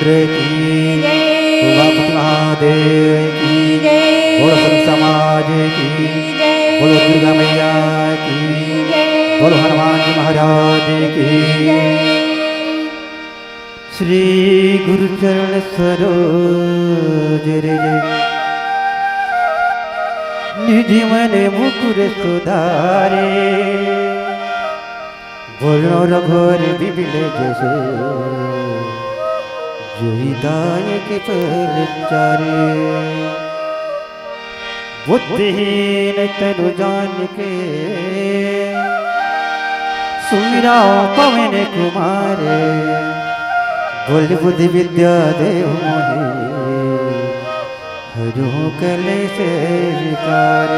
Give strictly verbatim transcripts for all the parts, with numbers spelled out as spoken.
की, जय। बाबा महादेव की, जय। बोलो संत समाज की, जय। बोलो दुर्गा मैया की, जय। बोलो हनुमान जी महाराज की, जय। श्री गुरु चरण सरोज रज, निज मन मुकुर सुधारे। बोलो रघुवर बिबिल जसु, जो ही दायक फल चारे। बुद्धिहीन तनु जानिके, सुमिरौं पवन कुमार। बोल बुद्धि विद्या देहु मोहि, हरहु कलेस विकार।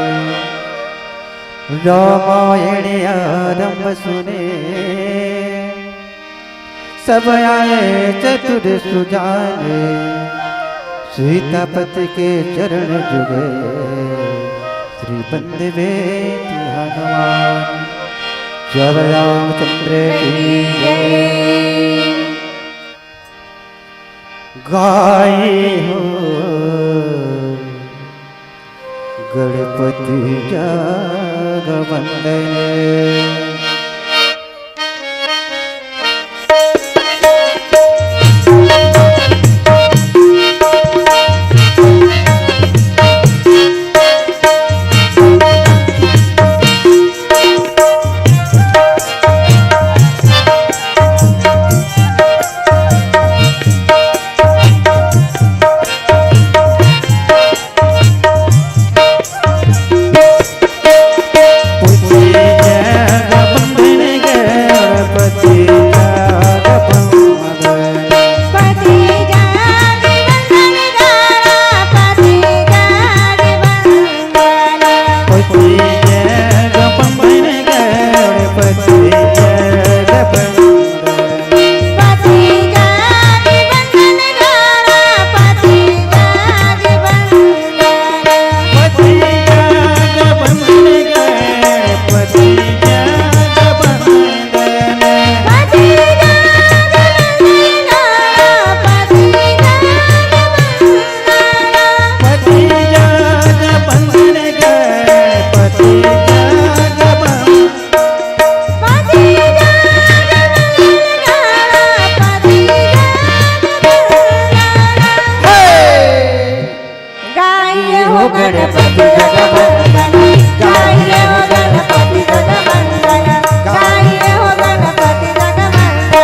रामायण आरंभ सुने, सब आए चतुर सुजान। सीतापति के चरण जुगे, श्री बंदे बेटी हनुमान। जय रामचंद्र की जय। गाई हो गणपति जग वंदन। गाइए हो गणपति जगवंदन, गाइए हो गणपति जगवंदन, गाइए हो गणपति जगवंदन।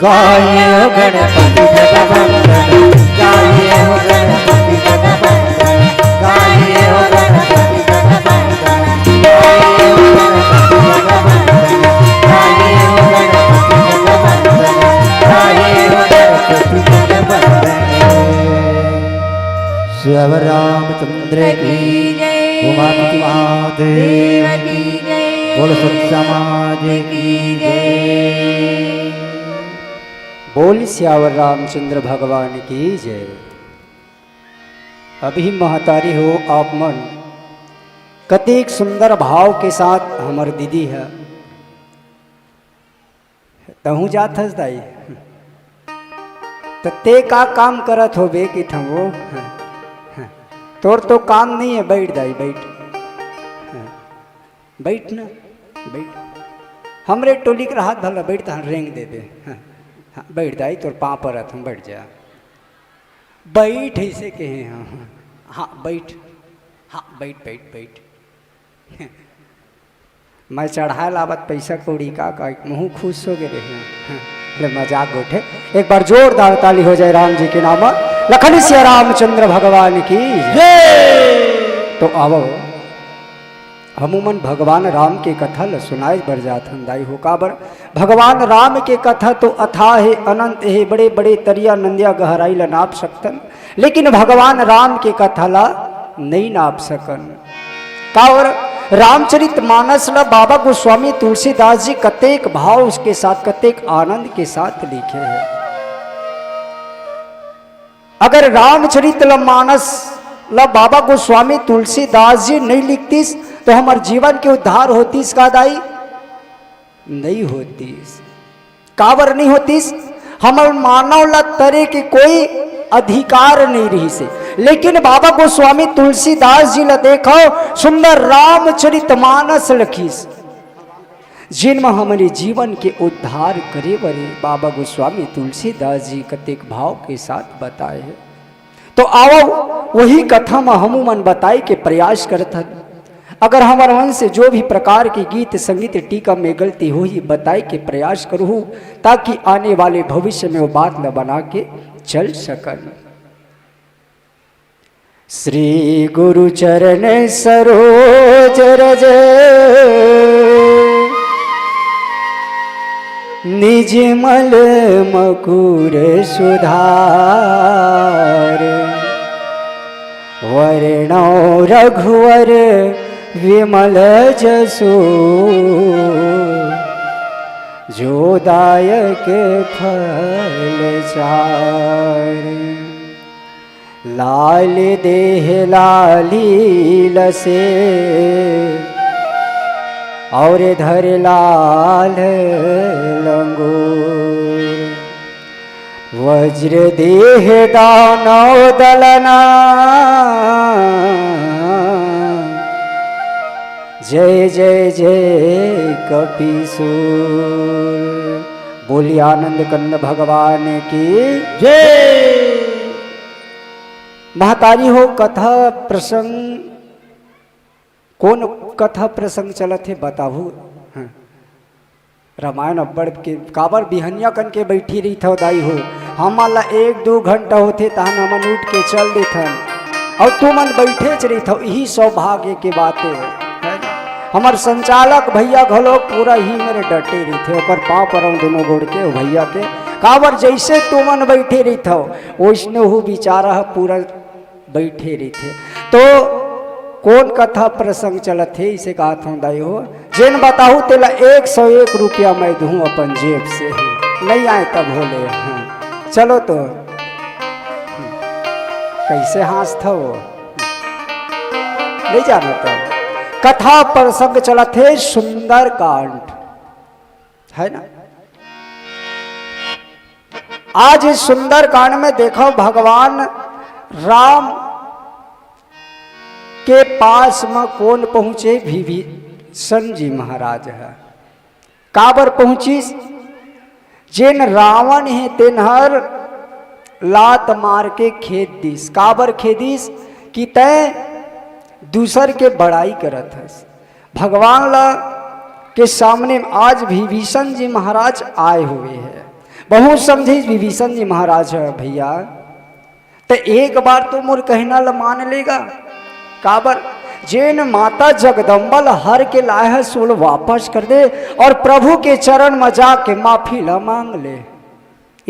गाइए हो गणपति जगवंदन, गाइए हो गणपति जगवंदन, गाइए हो गणपति जगवंदन, गाइए हो गणपति जगवंदन, गाइए हो गणपति जगवंदन, गाइए हो गणपति जगवंदन। श्री रामचंद्र की जय। उमापति महादेव की जय। बोल सत समाज की जय। बोल सियावर रामचंद्र भगवान की जय। अभी महतारी हो आप मन कतेक सुंदर भाव के साथ हमर दीदी है। तहूँ जात हस दाई? त ते का काम करत होबे कि थमो? तोर तो काम नहीं है, बैठ दाई, बैठ। बैठ ना, बैठ। हमरे टोली के रहत भला बैठ, तहन रेंग देबे। हाँ, बैठ दाई, तोर पाँव परत हूँ, बैठ जा। बैठ, ऐसे कहे, हाँ, हाँ, हाँ, बैठ। हाँ, बैठ, बैठ, बैठ। मैं चढ़ाए लावत पैसा कौड़ी का, का मुँह खुश हो गए रहे। ले मजाक गोठे, एक बार जोरदार ताली हो जाए राम जी के नाम, लखन सिया रामचंद्र भगवान की जय। तो आवो, हमू मन भगवान राम के कथा ल सुनाए बर जात हन दाई हो। काबर? भगवान राम के कथा तो अथाह हे, अनंत हे, बड़े बड़े तरिया नंदिया गहराई ल नाप सकथन, लेकिन भगवान राम के कथा ला नहीं नाप सकन। काबर? रामचरित मानस ला बाबा गोस्वामी तुलसीदास जी कतेक भाव के साथ, कतेक आनंद के साथ लिखे हैं। अगर रामचरित मानस ला बाबा गोस्वामी तुलसीदास जी नहीं लिखतीस, तो हमर जीवन के उद्धार होतीस का दाई? नहीं होतीस। काबर नहीं होतीस? हमर मानव ला तरे के कोई अधिकार नहीं रहिसे। लेकिन बाबा गोस्वामी तुलसीदास जी ला देखो, सुंदर रामचरित मानस लिखिस, जिन म हमरे जीवन के उद्धार करे बर बाबा गोस्वामी तुलसीदास जी कतेक भाव के साथ बताए हे। तो आवो, वही कथा म हमू मन बताए के प्रयास करत हन। अगर हमर मन से जो भी प्रकार के गीत संगीत टीका में गलती होही, बताए के प्रयास करहू, ताकि आने वाले भविष्य में वो बात ल बना के चल सकन। श्री गुरु चरण सरोज रज, निज मल मकुर सुधार। वरणौ रघुवर विमल जसु, जो दायक फल चार। लाल देह लाली लसे, और धर लाल लंगूर। वज्र देह दानव दलना, जय जय जय कपिसूर। बोलिए आनंद कंद भगवान की जय। महतारी हो, कथा प्रसंग, कौन कथा प्रसंग चलत हे बताहू? हाँ। रामायण अब्बड़ के काबर बिहनिया कन के बैठी रहिथव दाई हो, हमन ला एक दू घंटा होथे तहन हमन उठ के चल देथन, अउ तुमन बैठेच रहिथव, इही सौभाग्य के बात हे। हमर संचालक भैया घलो पूरा ही मेरे डटे रहिथे, ओकर पाँव परौं दुनों गोड़ के, ओ भैया के, काबर जइसे तुमन बैठे रहिथव, ओइसने हू बिचारा ह पूरा बैठे रहिथे। तो कौन कथा प्रसंग चलत हे, इसे कहत हूँ दाई हो, जेन बताहू तेला एक सौ एक रुपया मैं दूँ अपन जेब से, नहीं आए तब हो ले। हाँ। चलो तो, कैसे हाँसथव, नहीं जानो तो। कथा प्रसंग चलत हे सुंदरकांड, है ना? आज इस सुंदरकांड में देखो, भगवान राम के पास म कौन पहुंचे? विभीषण जी महाराज ह। काबर पहुंचिस? जेन रावण हे तेन हर लात मार के खेद दिस। काबर खेदिस? कि तैं दूसर के बड़ाई करत हस। भगवान ला के सामने आज विभीषण जी महाराज आए हुए हैं। बहुत समझे विभीषण जी महाराज ह भैया, त एक बार तो मोर कहना ल मान लेगा। काबर, जेन माता जगदम्बा ल हर के लाए हस, ओला वापस कर दे और प्रभु के चरण म जाके माफी ल मांग ले।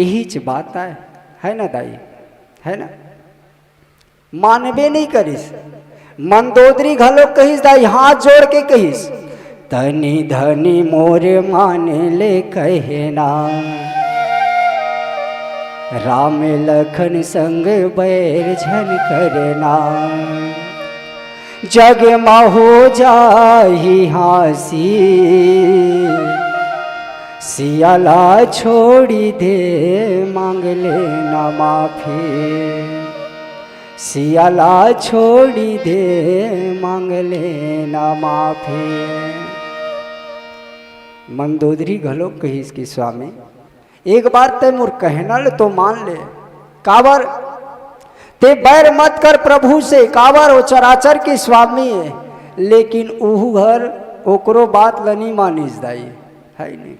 यहीच बात आय, है ना दाई? है ना? मानबे नहीं करिस। मंदोदरी घलो कहिस दाई, हाथ जोड़ के कहिस, "तनी धनी मोर मान ले कहना, राम लखन संग बैर झन करना, जग म हो जाही हासी, सियाला छोड़ी दे मांग लेना माफी।" सियाला छोड़ी दे, मांग लेना माफी। मंदोदरी घलोक कहिस कि स्वामी, एक बार तै मोर कहना ल तो मान ले। काबर? तै बैर मत कर प्रभु से, काबर वो चराचर के स्वामी हे, लेकिन उहू हर ओकरो बात ल नी मानिस दाई, है नहीं?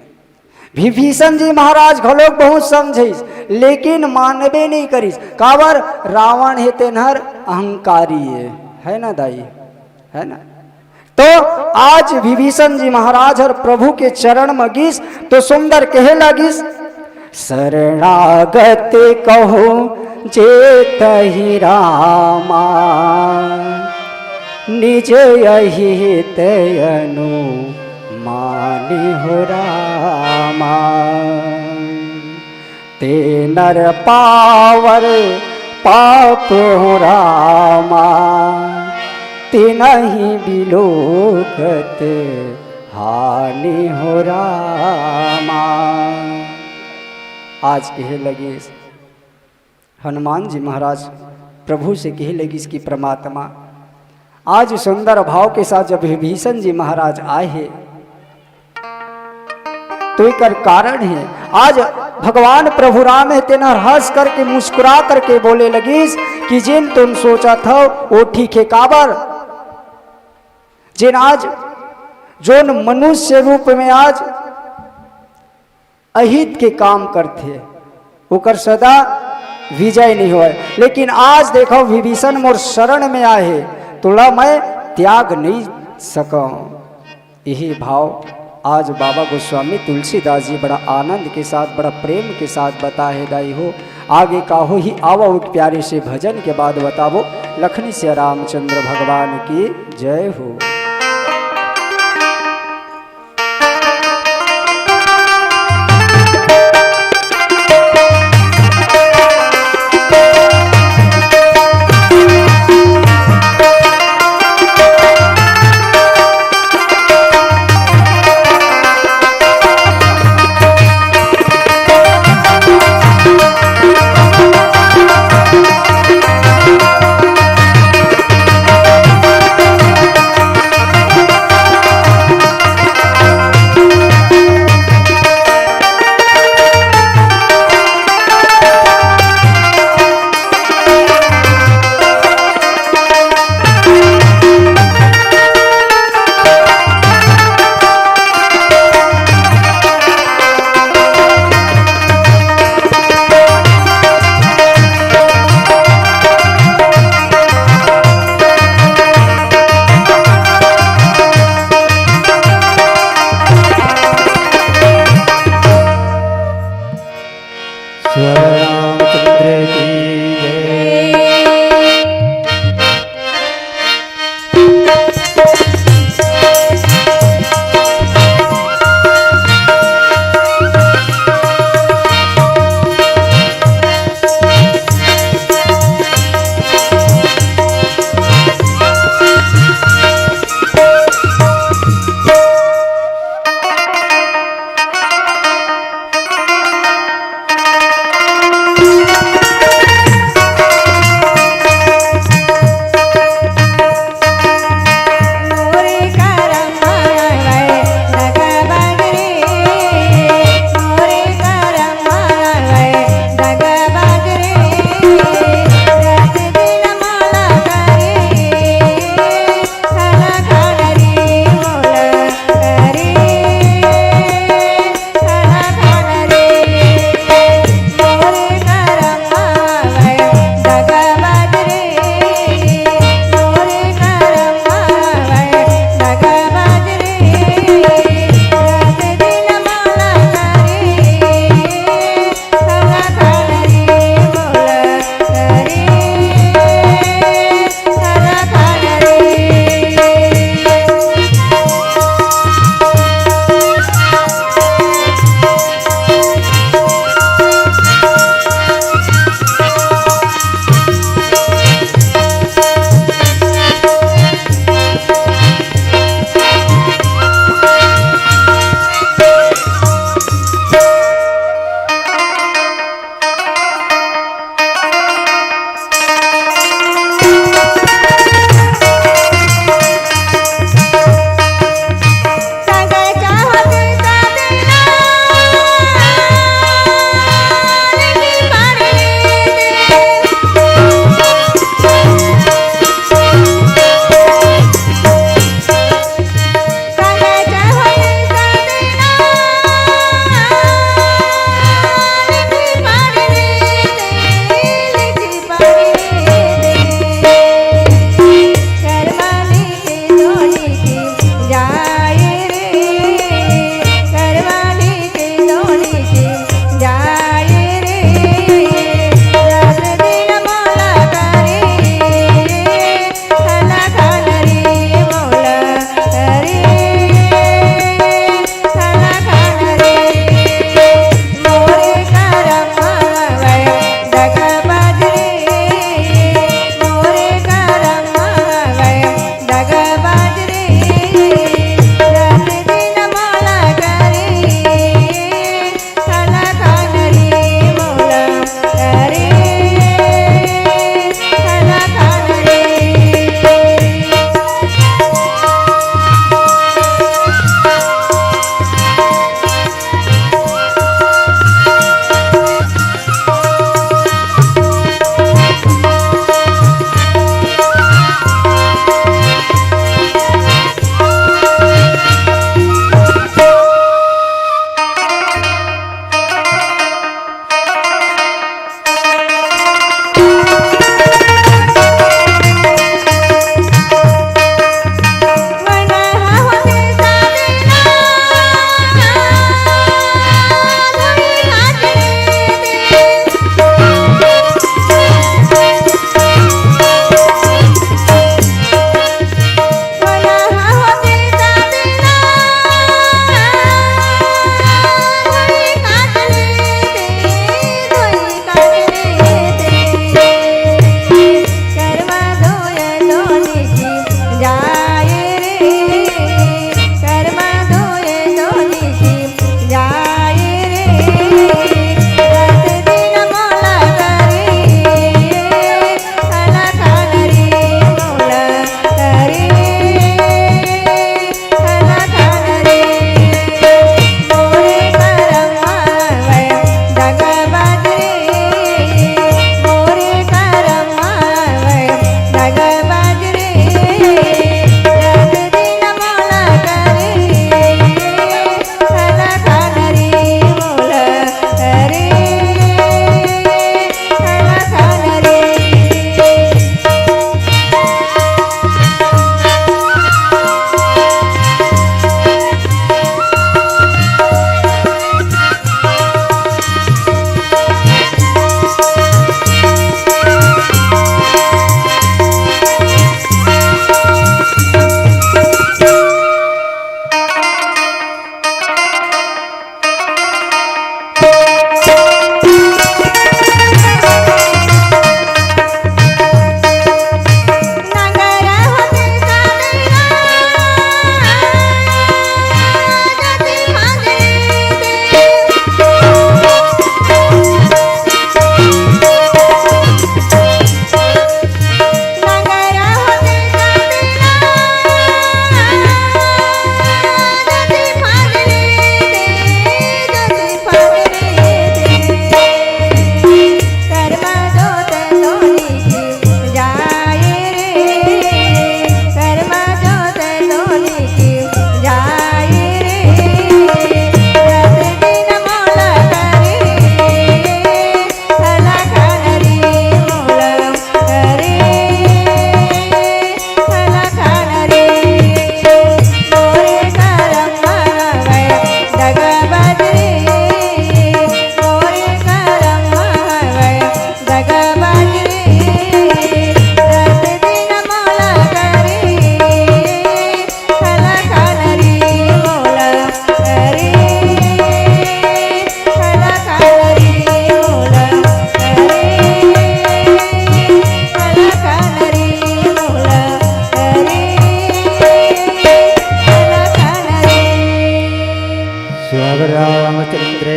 विभीषण जी महाराज घलोक बहुत समझइस, लेकिन मानबे नहीं करिस। काबर? रावण हे तेनहर अहंकारी हे, है ना दाई? है ना? तो आज विभीषण जी महाराज हर प्रभु के चरण म गिस, तो सुंदर कहे लगिस, "शरणागत कहूँ जे तहि रामा, निज अहित अनु मानि हो रामा। ते नर पावर पाप हो रामा, तिनहि बिलोकत हानि हो रामा।" आज कहे लगिस हनुमान जी महाराज प्रभु से कहे लगिस कि परमात्मा, आज सुंदर भाव के साथ जब विभीषण जी महाराज आए हे, तो एकर कारण हे, आज भगवान प्रभु राम हे, तेन हर हंस करके, मुस्कुरा करके बोले लगिस कि जेन तुम सोचत हव, वो ठीक हे। काबर? जेन आज, जोन मनुष्य रूप में आज अहित के काम करथे, ओकर सदा विजय नहीं होय। लेकिन आज देखो, विभीषण मोर शरण में आए हे, तोला मैं त्याग नहीं सकंव। यही भाव आज बाबा गोस्वामी तुलसीदास जी बड़ा आनंद के साथ, बड़ा प्रेम के साथ बताए हे दाई हो। आगे का होही, आवो एक प्यारे से भजन के बाद बताबो। लखनी सिया रामचंद्र भगवान की जय हो। श्री रामचंद्र की जय।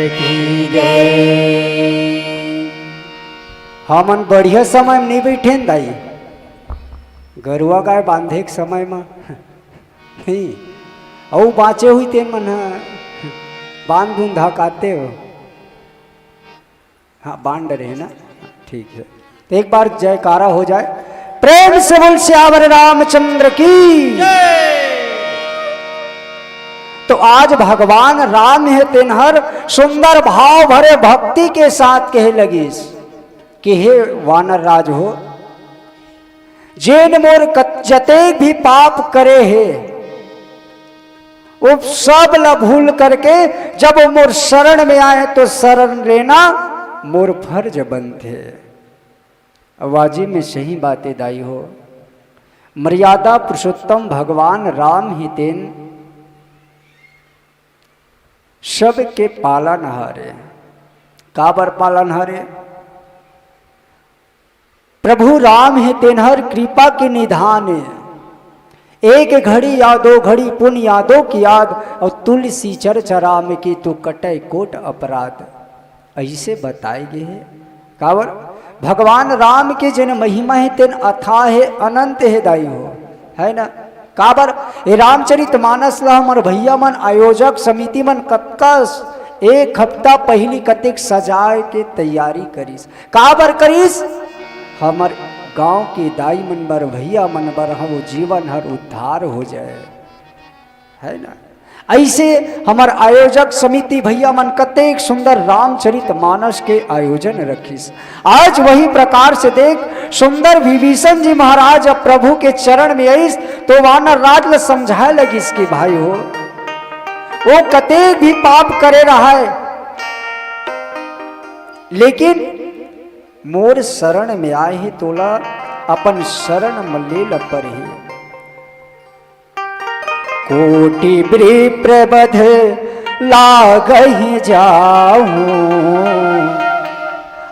की जय। हमन बढ़िया समय में नहीं बैठे न दाई, गरुआ गाय बांधे के समय में नहीं, अउ बाँचे हुई तेन मन ह बांध बूंधा काते हो। हाँ, बांध डरे है ना, ठीक है। तो एक बार जयकारा हो जाए, प्रेम से बोल सियावर रामचंद्र की। तो आज भगवान राम हे तेनहर सुंदर भाव भरे भक्ति के साथ कहे लगिस कि हे वानर राज हो, जेन मोर कत-, जतेक भी पाप करे हे, वो सब ला भूल करके जब वो मोर शरण में आए तो शरण लेना मोर फर्ज बनथे। वाजी में सही बातें दाई हो। मर्यादा पुरुषोत्तम भगवान राम ही तेन सबके पालनहार हे। काबर पालनहार हे? प्रभु राम हे तेनहर कृपा के निधान हे। एक घड़ी या दो घड़ी पुन यादों की याद, अउ तुलसी चर्चा राम की तो कटै कोट अपराध। अइसे बताए गे हे। काबर? भगवान राम के जेन महिमा हे तेन अथाह हे, अनंत हे दाई हो, है ना? काबर? ए रामचरित मानस ला हमर भैया मन, आयोजक समिति मन कतका स-, एक हफ्ता पहिली कतेक सजाए के तैयारी करिस। काबर करिस? हमर गांव के दाई मन बर, भैया मन बर, हम वो जीवन हर उद्धार हो जाए, है ना? अइसे हमर आयोजक समिति भैया मन कतेक सुंदर रामचरित मानस के आयोजन रखिस। आज वही प्रकार से देख, सुंदर विभीषण जी महाराज अब प्रभु के चरण में आइस, तो वानर राज ल समझाए लगिस कि भाई हो, वो कतेक भी पाप करे रहाय, लेकिन मोर शरण में आए हे, तोला अपन शरण म ले ल परही। कोटि विप्रबध लागहि जाहूं,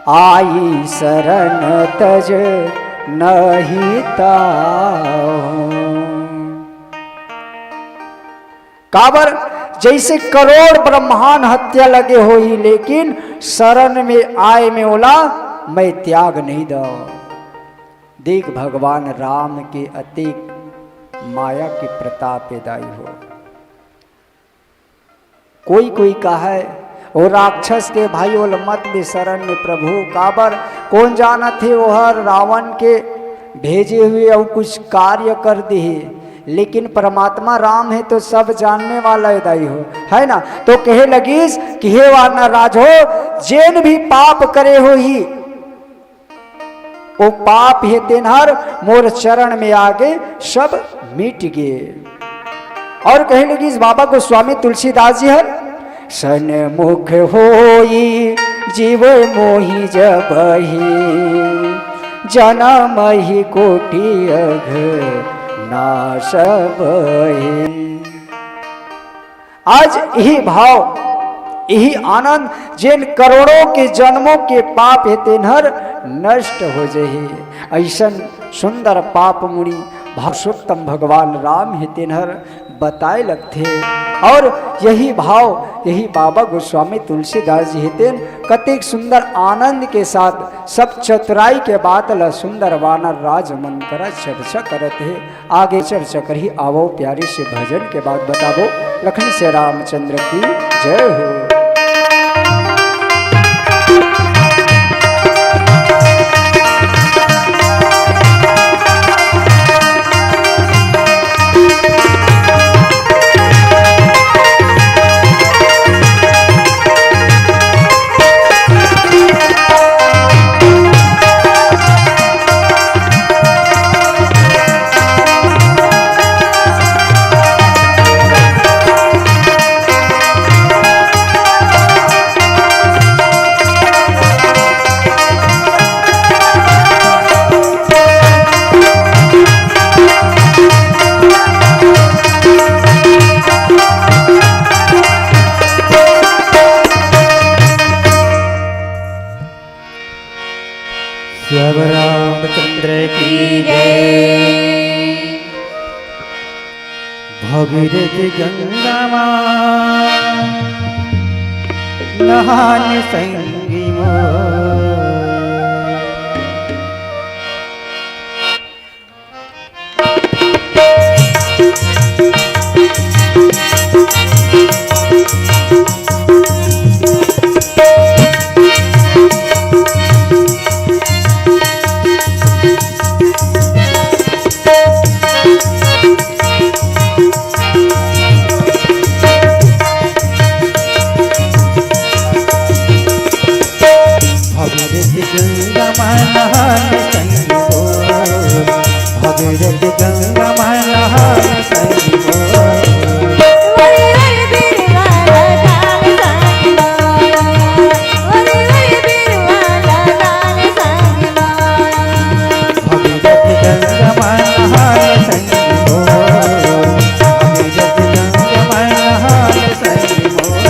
आई शरण तज नहीं ताहूं। काबर? जइसे करोड़ ब्रह्मांड हत्या लगे होही, लेकिन शरण में आए में ओला मैं त्याग नहीं दव। देख भगवान राम के अतेक माया के प्रताप हे दाई हो। कोई कोई कहय, "ओ राक्षस के भाई, ओला मत ले शरण में प्रभु, काबर कोन जानत हे ओहर रावण के भेजे हुए अउ कुछ कार्य कर दिही।" लेकिन परमात्मा राम हे तो सब जानने वाला हे दाई हो, है ना? तो कहे लगिस कि हे वानर राज हो, जेन भी पाप करे होही, ओ पाप हे तेनहर मोर चरण में आगे सब मिट गे। अउ कहे लगिस बाबा गोस्वामी तुलसीदास जी हर, "सन्मुख होई जीव मोहि जबहि, जनमहि कोटि अघ नासबहि।" आज यही भाव, यही आनंद, जेन करोड़ों के जन्मों के पाप हे तेनहर नष्ट हो जही। अइसन सुंदर पाप मुनि भाषोत्तम भगवान राम हे तेनहर बताए लगथे। अउ यही भाव, यही बाबा गोस्वामी तुलसीदास जी हे तेन कतेक सुंदर आनंद के साथ सब चतुराई के बात ल सुंदर वानर राज मन करा चर्चा करत हे। आगे चर्चा करही, आवो प्यारे से भजन के बाद बताबो। लखन से रामचंद्र की जय हो। श्याम रामचंद्र की जय। भगीरथ गंगा माँ नहान संगी मोर। भगीरथ गंगा माँ नहान संगी मोर, भगीरथ गंगा माँ नहान संगी मोर। भगीरथ गंगा माँ नहान संगी मोर, भगीरथ गंगा माँ नहान संगी मोर।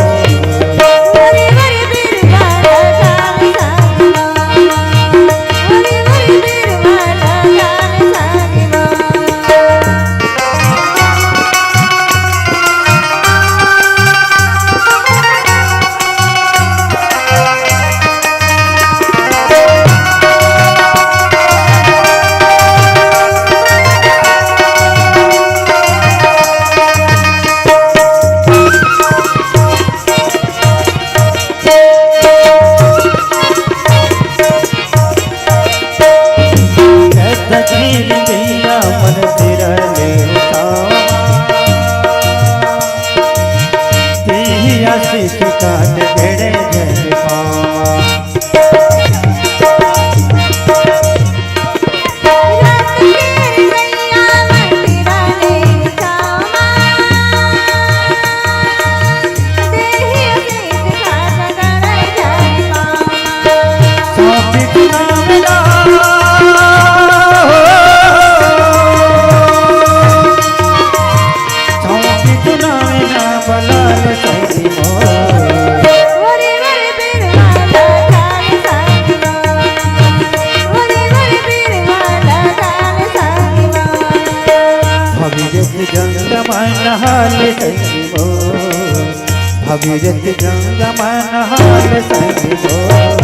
भगीरथ गंगा माँ नहान संगी मोर, भगीरथ गंगा माँ नहान संगी मोर।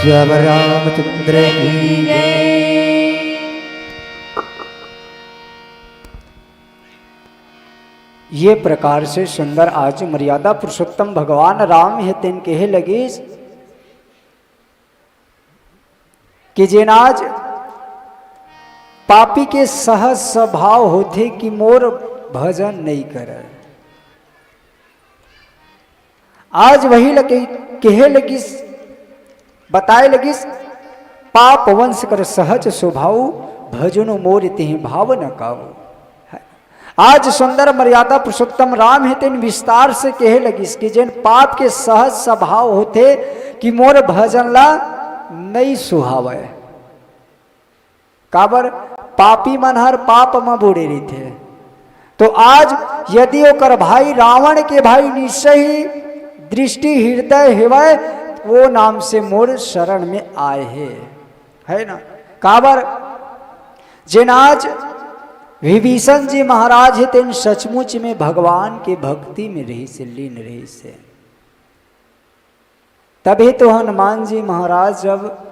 श्याम रामचंद्र की जय। ये प्रकार से सुंदर आज मर्यादा पुरुषोत्तम भगवान राम हे तेन कहे लगिस कि जेन आज पापी के सहज स्वभाव होथे कि मोर भजन नइ करय। आज वही ल कहे लगिस, बताए लगिस, पाप वंश कर सहज स्वभाव, भजनो मोर तिहि भाव न काऊ। आज सुंदर मर्यादा पुरुषोत्तम राम हे तेन विस्तार से कहे लगिस कि जेन पाप के सहज स्वभाव होथे कि मोर भजन ला नइ सुहावय। काबर? पापी मन हर पाप म बूड़े रहिथे। तो आज यदि ओकर भाई रावण के भाई निश्चय ही दृष्टि हृदय हेवय, वो नाम से मोर शरण में आए हे, है ना? काबर? जेन आज विभीषण जी महाराज हे तेन सचमुच में भगवान के भक्ति में रहिस हे, लीन रहिस हे। तभी तो हनुमान जी महाराज जब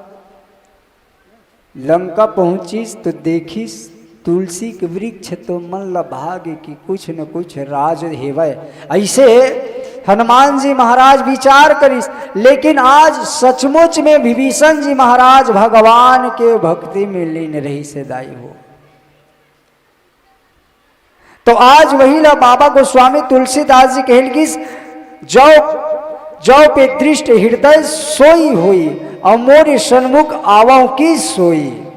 लंका पहुंचिस तो देखिस तुलसी के वृक्ष तो मन ल भागे कि कुछ न कुछ राज हेवय। ऐसे हनुमान जी महाराज विचार करिस, लेकिन आज सचमुच में विभीषण जी महाराज भगवान के भक्ति में लीन रहिस हे दाई हो। तो आज वही ला बाबा गोस्वामी तुलसीदास जी कहे लगिस, "जौ, जौ पे दृष्ट हृदय सोई होई, और मोरे सन्मुख आवहु की सोई।"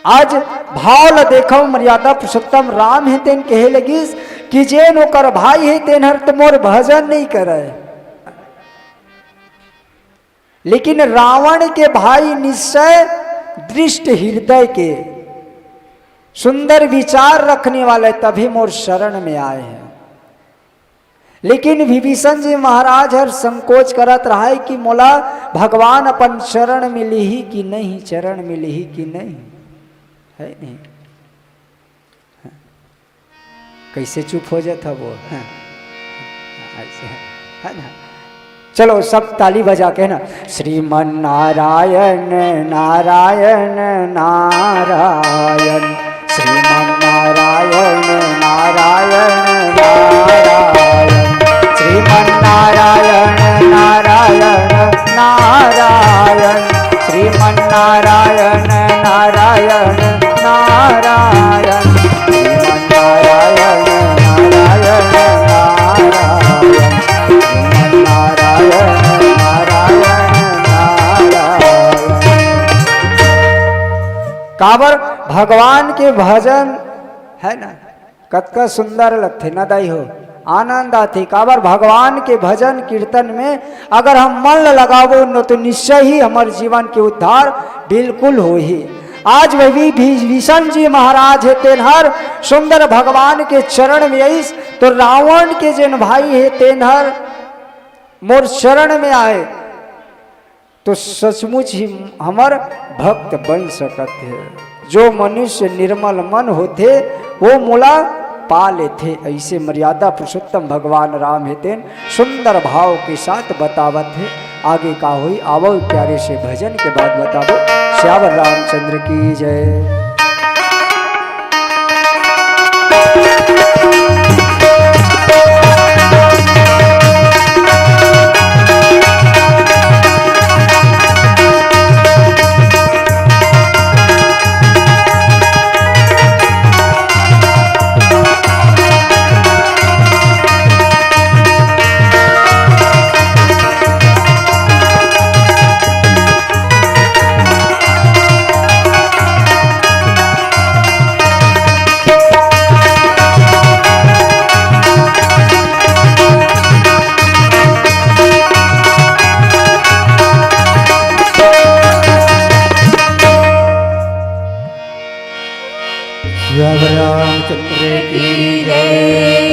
आज भाव ला देखव, मर्यादा पुरुषोत्तम राम हे तेन कहे लगिस कि जेन ओकर भाई हे तेन हर तो मोर भजन नइ करय। लेकिन रावण के भाई निश्चय दृष्ट हृदय के, सुंदर विचार रखने वाले तभी मोर शरण में आए हैं। लेकिन विभीषण जी महाराज हर संकोच करत रहाय कि मोला भगवान अपन शरण में लिही कि नहीं, चरण में लिही कि नहीं, है नहीं? कैसे चुप हो जात हव वो? हाँ। ऐसे, है ना? चलो सब ताली बजा के ना, श्रीमन नारायण नारायण नारायण, श्रीमन नारायण नारायण नारायण, श्रीमन नारायण नारायण नारायण, श्रीमन नारायण नारायण नारायण, श्रीमन नारायण नारायण नारायण, श्रीमन नारायण नारायण नारायण। काबर? भगवान के भजन है ना, कतका सुंदर लगथे न दाई हो, आनंद आथे। काबर? भगवान के भजन कीर्तन में अगर हम मन ल लगाबो न, तो निश्चय ही हमर जीवन के उद्धार बिल्कुल होही। आज वही विभीषण जी महाराज हे, तेन हर सुंदर भगवान के चरण में आइस, तो रावण के जेन भाई हे तेन हर मोर शरण में आए, तो सचमुच ही हमर भक्त बन सकत हे। जो मनुष्य निर्मल मन होथे, वो मोला पा लेथे। ऐसे मर्यादा पुरुषोत्तम भगवान राम हे तेन सुंदर भाव के साथ बतावत हे। आगे का होई, आवो प्यारे से भजन के बाद बताबो। सियावर रामचंद्र की जय। राम रामचंद्र की जय।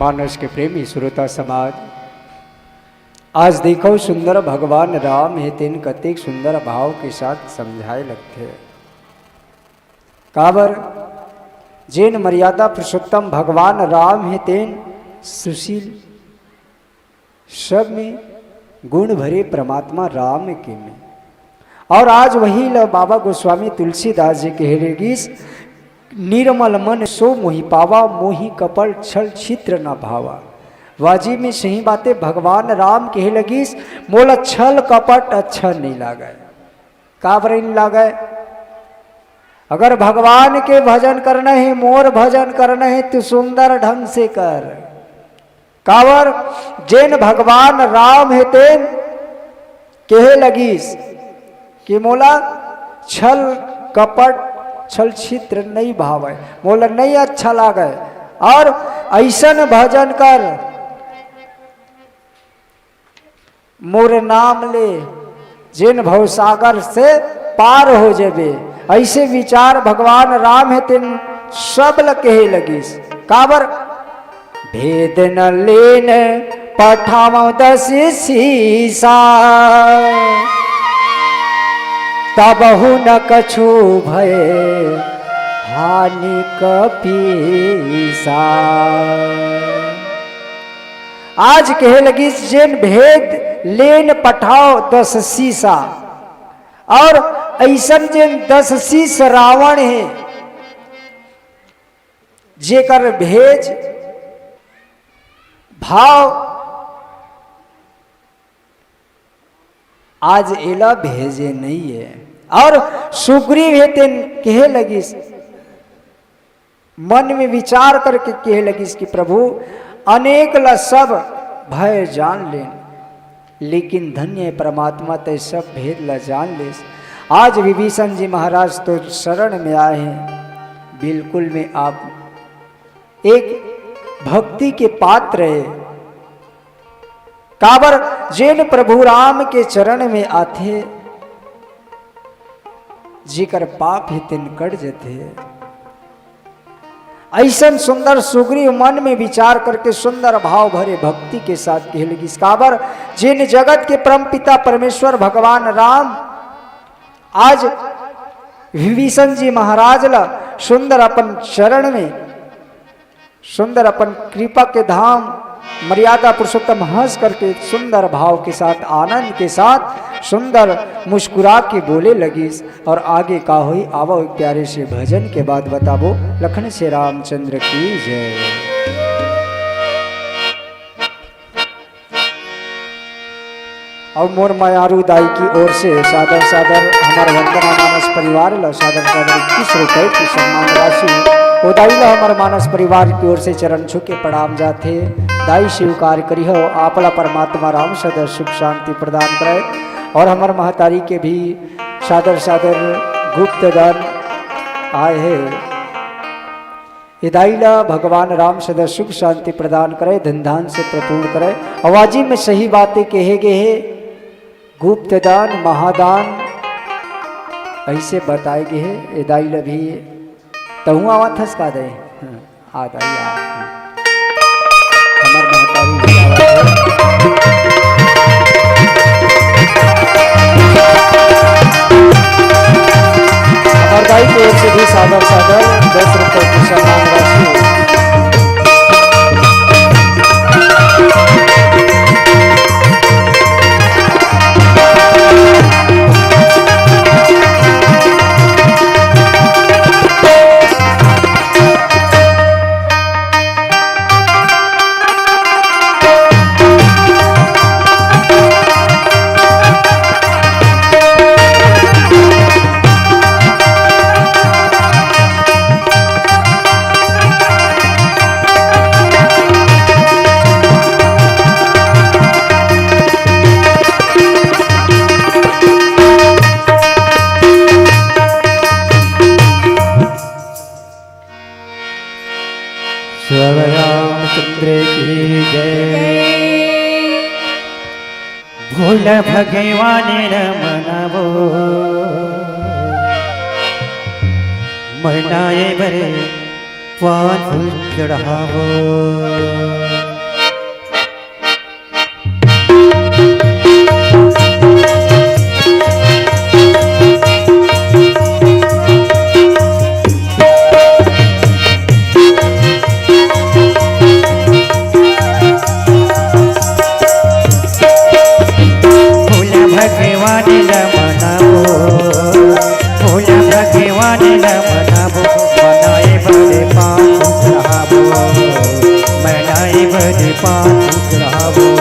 मानस के प्रेमी श्रोता समाज, आज देखो सुंदर भगवान राम हे तेन कतेक सुंदर भाव के साथ समझाए लगथे। काबर जेन मर्यादा पुरुषोत्तम भगवान राम हे तेन सुशील, सब में गुण भरे परमात्मा राम के में। और आज वही ल बाबा गोस्वामी तुलसीदास जी कहे लगिस, "निर्मल मन सो मोहि पावा, मोहि कपट छल छिद्र न भावा।" वाजी में सही बाते भगवान राम कहे लगिस, "मोला छल कपट अच्छा नहीं लागे।" काबर नहीं लागे? अगर भगवान के भजन करना हे, मोर भजन करना हे, तू सुंदर ढंग से कर। काबर जेन भगवान राम हे तेन कहे लगिस कि मोला छल कपट छल छिद्र नहीं भावे, मोला नहीं अच्छा लागे। और ऐसन भजन कर, मोर नाम ले जेन भवसागर से पार हो जेबे। ऐसे विचार भगवान राम हे तेन सब ल कहे लगिस। काबर भेद न लेन पठावं दस सीसा, तबहु न कछु भय हानि कपीसा। आज कहे लगिस जेन भेद लेन पठाव दस सीसा, और ऐसन जेन दस सीस रावण हे, जेकर भेज भाव आज एला भेजे नहीं है। और सुग्रीव हे तेन कहे लगिस, मन में विचार करके कहे लगिस कि प्रभु, अनेक ला सब भय जान लेन, लेकिन धन्य हे परमात्मा, तै सब भेद ला जान लेस। आज विभीषण जी महाराज तो शरण में आए हैं, बिल्कुल में आप एक भक्ति के पात्र है। काबर जेन प्रभु राम के चरण में आथे, जेकर पाप हे तेन कट जथे। ऐसन सुंदर सुग्रीव मन में विचार करके सुंदर भाव भरे भक्ति के साथ कहे लगिस, काबर जेन जगत के परमपिता परमेश्वर भगवान राम आज विभीषण जी महाराज ला सुंदर अपन चरण में सुंदर अपन कृपा के धाम मर्यादा पुरुषोत्तम हंस करके सुंदर भाव के साथ, आनंद के साथ, सुंदर मुस्कुरा के बोले लगिस। और आगे का होई, आवो एक प्यारे से भजन के बाद बताबो। लखन से रामचंद्र की जय। अउ मोर मयारू दाई की ओर से सादर सादर हमर वंदना मानस परिवार ल सादर सादर इक्कीस रुपए की सम्मान राशि। ओ दाई ल हमर मानस परिवार की ओर से चरण छू के प्रणाम जाथे। दाई स्वीकार करिहो, आपला परमात्मा राम सदा सुख शांति प्रदान करे। और हमर महतारी के भी सादर सादर गुप्त दान आए हे। ए दाई ला भगवान राम सदा सुख शांति प्रदान करे, धन धान से परिपूर्ण करे। अवाजी में सही बातें कहे गए हे, गुप्त दान, महादान ऐसे बताए गए हे। ए दाई ला भी तहु आवत हस का दे? हाँ, आ दाई आ। हमर महतारी भी आवत हे। अमरदाई की ओर से भी सादर सादर दस रुपए की सम्मान राशि। श्री रामचंद्र की जय। भोला भगवान न मनावो, मनाए बर पान फूल चढ़ावो। पाछू चढ़ाबो।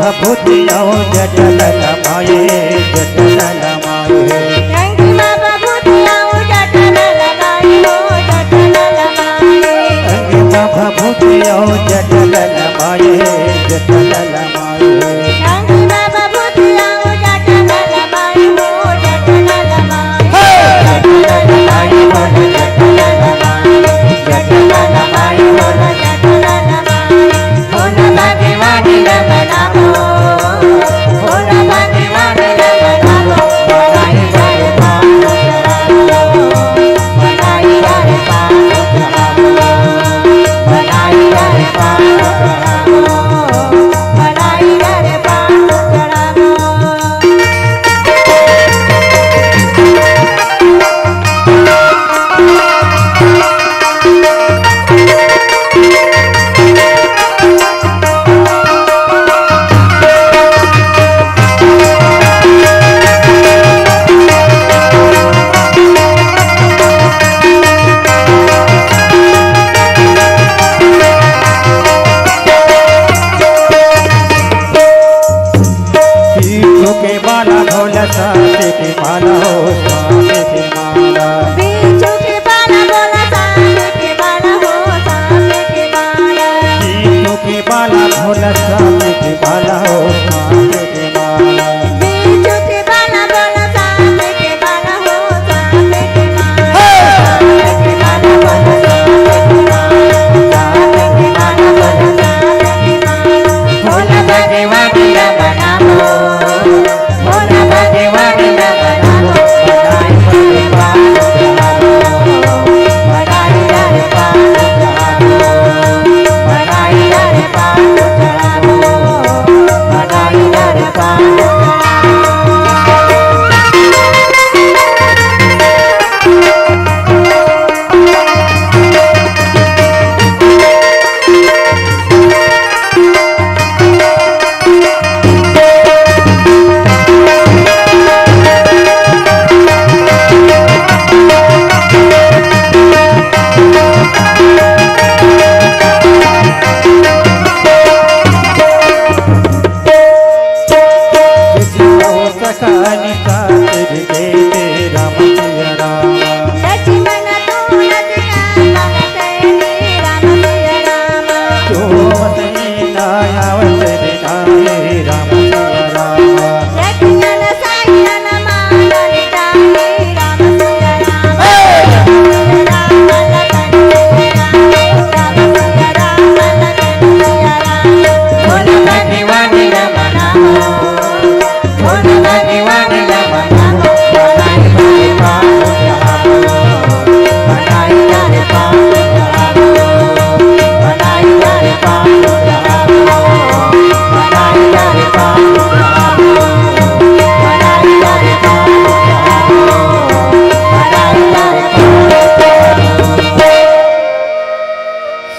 भभूति अउ जटा ल लमाए, जटा ल लमाए। अंगी म भभूति अउ जटा ल लमाए, जटा ल लमाए। पीछू के माला भोला, साथे के माला हो, साथे के माला। पीछू के माला भोला, साथे के माला हो, साथे के माला। पीछू के माला भोला, साथे के माला हो, साथे के माला। पीछू के माला भोला, साथे के माला हो, साथे के माला। हे! साथे के माला भोला, साथे के माला, साथे के माला भोला, साथे के माला। भोला भगवान ला मनावो।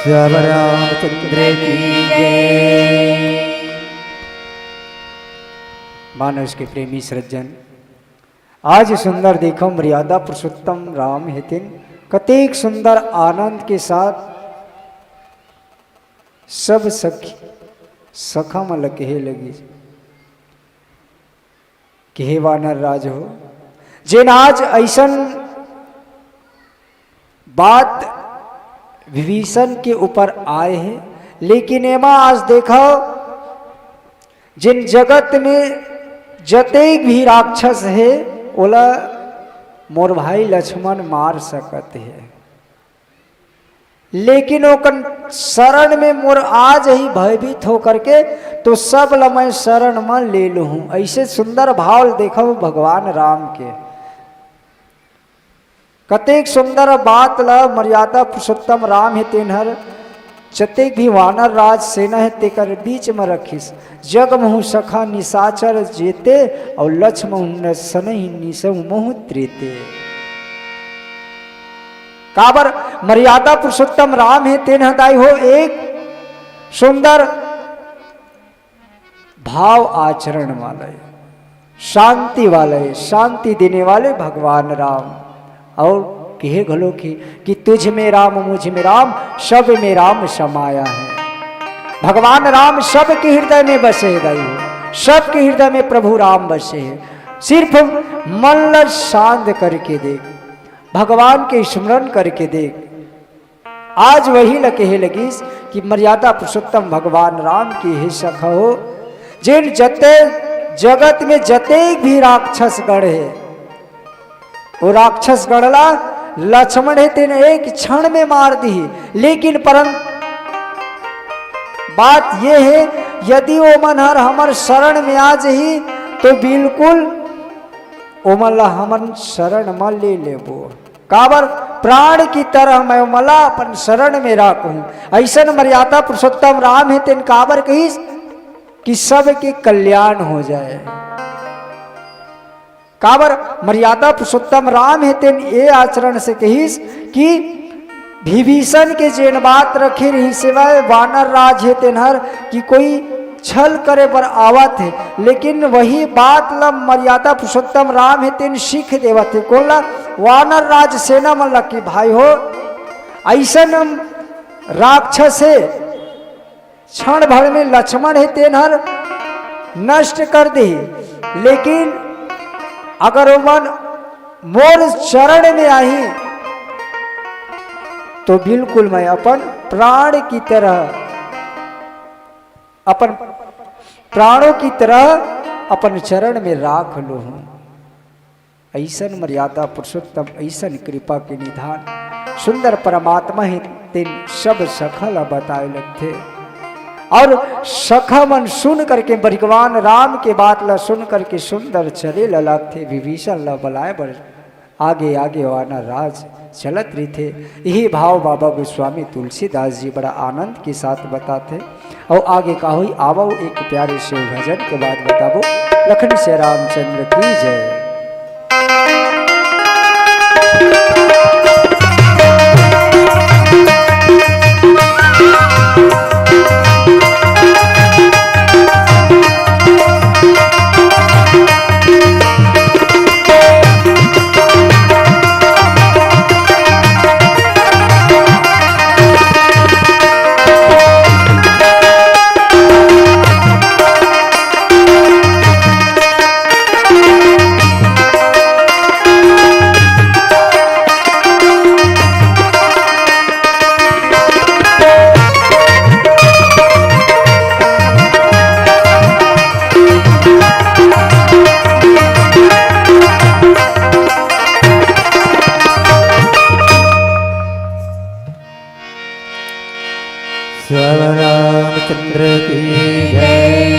श्याम रामचंद्र की जय। मानस के प्रेमी सज्जन, आज सुंदर देखो मर्यादा पुरुषोत्तम राम हेतिन कतेक सुंदर आनंद के साथ सब सखी सखा मन ल कहे लगी। कि हे वानर राज हो, जेन आज अइसन बात विभीषण के ऊपर आए हे, लेकिन एमा आज देखो जेन जगत में जतेक भी राक्षस हे, ओला मोर भाई लक्ष्मण मार सकत हे, लेकिन ओकर शरण में मोर आ जही भयभीत होकर के, तो सब ल मैं शरण म ले लूहूं। ऐसे सुंदर भाव देखो भगवान राम के। कतेक सुंदर बात ल मर्यादा पुरुषोत्तम राम हे तेन हर जतेक भी वानर राज सेना हे तेकर बीच म रखिस। जग महु सखा निशाचर जेते, अउ लक्ष्मण सनहि निसहु महु त्रेते। काबर मर्यादा पुरुषोत्तम राम हे तेन ह दाई हो एक सुंदर भाव आचरण वाले, शांति वाले, शांति देने वाले भगवान राम। और कहे घलो कि, कि तुझ में राम, मुझ में राम, सब में राम समाया है। भगवान राम सबके हृदय में बसे है दाई हो, सबके हृदय में प्रभु राम बसे है। सिर्फ मन ल शांत करके देख, भगवान के स्मरण करके देख। आज वही ल कहे लगिस कि मर्यादा पुरुषोत्तम भगवान राम की हे सखा हो, जेन जते जगत में जतेक भी राक्षस गण हे, वो राक्षस गण ला लक्ष्मण हे तेन एक क्षण में मार दिही, लेकिन परम बात ये हे, यदि ओमन हर हमर शरण में आ जही, तो बिल्कुल ओमन ला हमन शरण म ले लेबो। काबर प्राण की तरह मैं ओमन ला अपन शरण में राखूं। अइसन मर्यादा पुरुषोत्तम राम हे तेन काबर कहिस कि सबके कल्याण हो जाए। काबर मर्यादा पुरुषोत्तम राम हे तेन ए आचरण से कहिस कि विभीषण के जेन बात रखे रहिस हे वानर राज हे तेन हर कि कोई छल करे बर आवत हे, लेकिन वही बात ल मर्यादा पुरुषोत्तम राम हे तेन सीख देवत हे। कोन ला? वानर राज सेना मन ला कि भाई हो, अइसन राक्षस हे, क्षण भर में लक्ष्मण हे तेन हर नष्ट कर देही, लेकिन अगर ओमन मोर चरण में आही, तो बिल्कुल मैं अपन प्राण की तरह, अपन प्राणों की तरह अपन चरण में राख लूहूं। अइसन मर्यादा पुरुषोत्तम, अइसन कृपा के निधान, सुंदर परमात्मा हे तेन सब सखा ला बताए लगथे। और सखा मन सुन करके, भगवान राम के बात ला सुन करके सुंदर चले ला लगथे। विभीषण ला बलाए बर आगे आगे वानर राज चलत रहिथे। यही भाव बाबा गोस्वामी तुलसीदास जी बड़ा आनंद के साथ बताथे। अउ आगे का होही, आवव एक प्यारे से भजन के बाद बताबो। लखन से रामचंद्र की जय। श्याम रामचंद्र की जय।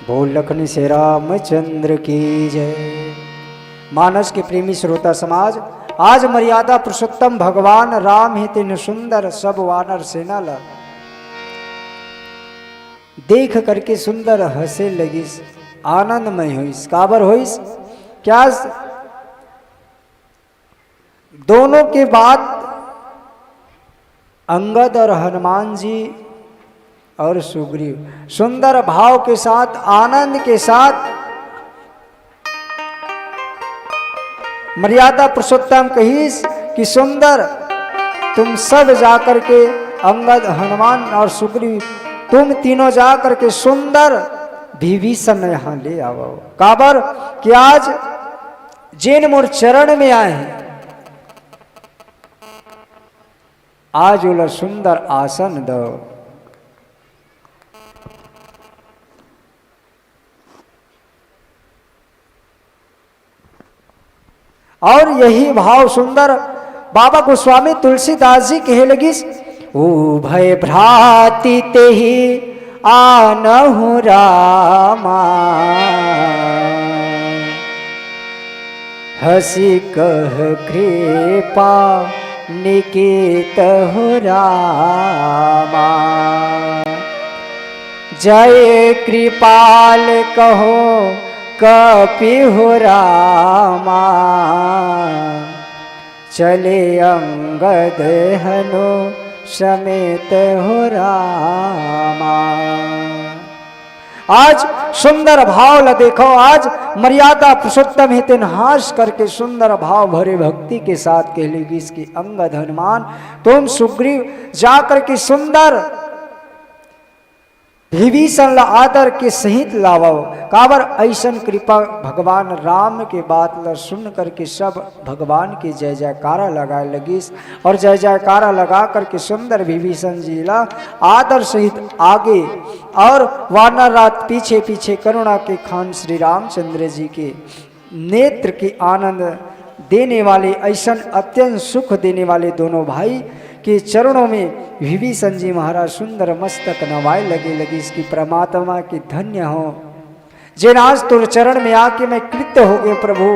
बोल लखन से रामचंद्र की जय। मानस के प्रेमी श्रोता समाज, आज मर्यादा पुरुषोत्तम भगवान राम हे तेन सुंदर, सब वानर सेना ला देख करके सुंदर हंसे लगिस, आनंदमय होइस। काबर होइस? क्या दोनों के बाद अंगद और हनुमान जी और सुग्रीव सुंदर भाव के साथ, आनंद के साथ मर्यादा पुरुषोत्तम कहिस कि सुंदर, तुम सब जाकर के, अंगद, हनुमान और सुग्रीव, तुम तीनों जाकर के सुंदर विभीषण यहाँ ले आओ। काबर कि आज जेन मोर चरण में आए हैं, आज ओला सुंदर आसन दो। और यही भाव सुंदर बाबा गोस्वामी तुलसीदास जी कहे लगिस, उभय भ्राति तेहि आनहु रामा, हँसि कह कृपा निकेतहु रामा। जय कृपाल कहो कपिहु रामा, चले अंगद हनु समेतहु रामा। आज सुंदर भाव ला देखो, आज मर्यादा पुरुषोत्तम हे तेन हँस करके सुंदर भाव भरे भक्ति के साथ कहे लगिस कि अंगद, हनुमान, तुम, सुग्रीव, जा करके सुंदर विभीषण ला आदर के सहित लावव। काबर अइसन कृपा भगवान राम के बात ला सुन करके सब भगवान के जय जयकारा लगाए लगिस और जय जयकारा लगा करके सुंदर विभीषण जी ला आदर सहित आगे और वानर राज पीछे पीछे करुणा के खान श्री रामचंद्र जी के नेत्र के आनंद देने वाले, अइसन अत्यंत सुख देने वाले दोनों भाई के चरणों में विभीषण जी महाराज सुंदर मस्तक नवाए लगे लगिस कि परमात्मा के धन्य हो, जेन आज तोर चरण में आके मैं कृत्य हो गए प्रभु।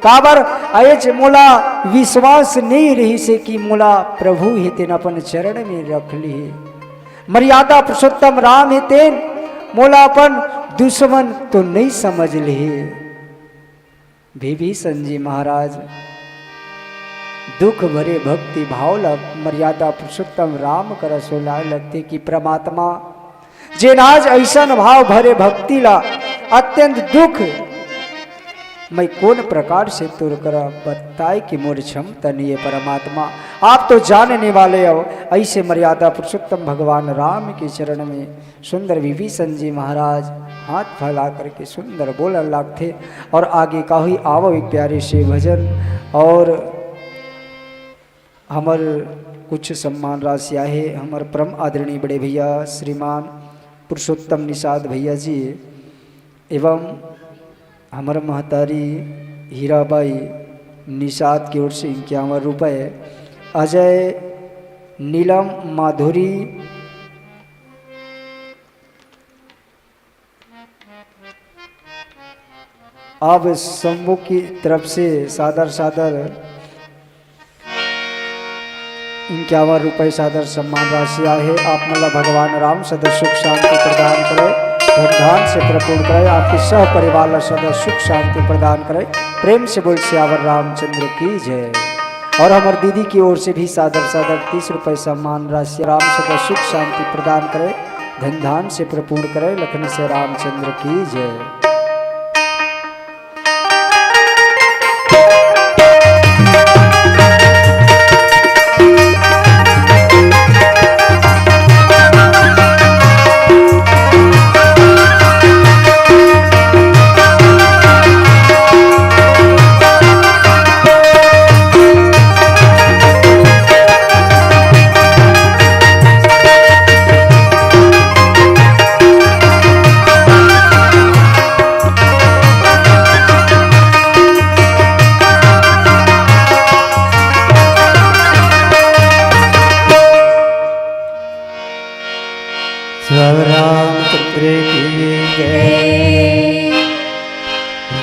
काबर अयज मोला विश्वास नहीं रहिसे कि मोला प्रभु हे तेन अपन चरण में रख लिहे। मर्यादा पुरुषोत्तम राम हे तेन मोला अपन दुश्मन तो नहीं समझ लिहे। विभीषण जी महाराज दुख भरे भक्ति भाव ला मर्यादा पुरुषोत्तम राम करा सुनाए लगथे कि परमात्मा, जेन आज अइसन भाव भरे भक्ति ला अत्यंत दुख मैं कोन प्रकार से तोर करा बताए कि मोर क्षमता नहीं है परमात्मा, आप तो जानने वाले हो। अइसे मर्यादा पुरुषोत्तम भगवान राम के चरण में सुंदर विभीषण जी महाराज हाथ फैला करके सुंदर बोलन लागथे और आगे का हुई आवो एक प्यारे से भजन और हमर कुछ सम्मान राशि आहे हमर परम आदरणीय बड़े भैया श्रीमान पुरुषोत्तम निषाद भैया जी एवं हमर महतारी हीराबाई निषाद की ओर से इक्यावन रुपये, अजय नीलम माधुरी अब शंभू की तरफ से सादर सादर इक्यावन रुपये सादर सम्मान राशि आहे। आप मन ला भगवान राम सदा सुख शांति प्रदान करे, धन धान से परिपूर्ण करे, आपके सह परिवार ला सदा सुख शांति प्रदान करे। प्रेम से बोल सियावर रामचंद्र की जय। और हमर दीदी की ओर से भी सादर सादर तीस रुपये सम्मान राशि, राम सदा सुख शांति प्रदान करे, धन धान से परिपूर्ण करे, लखन से रामचंद्र की जय।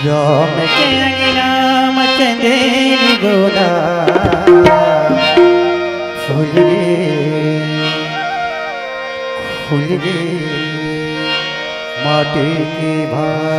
राम के अंगना म चंदनी गोंदा फूल गे, फूल गे माटी के भार।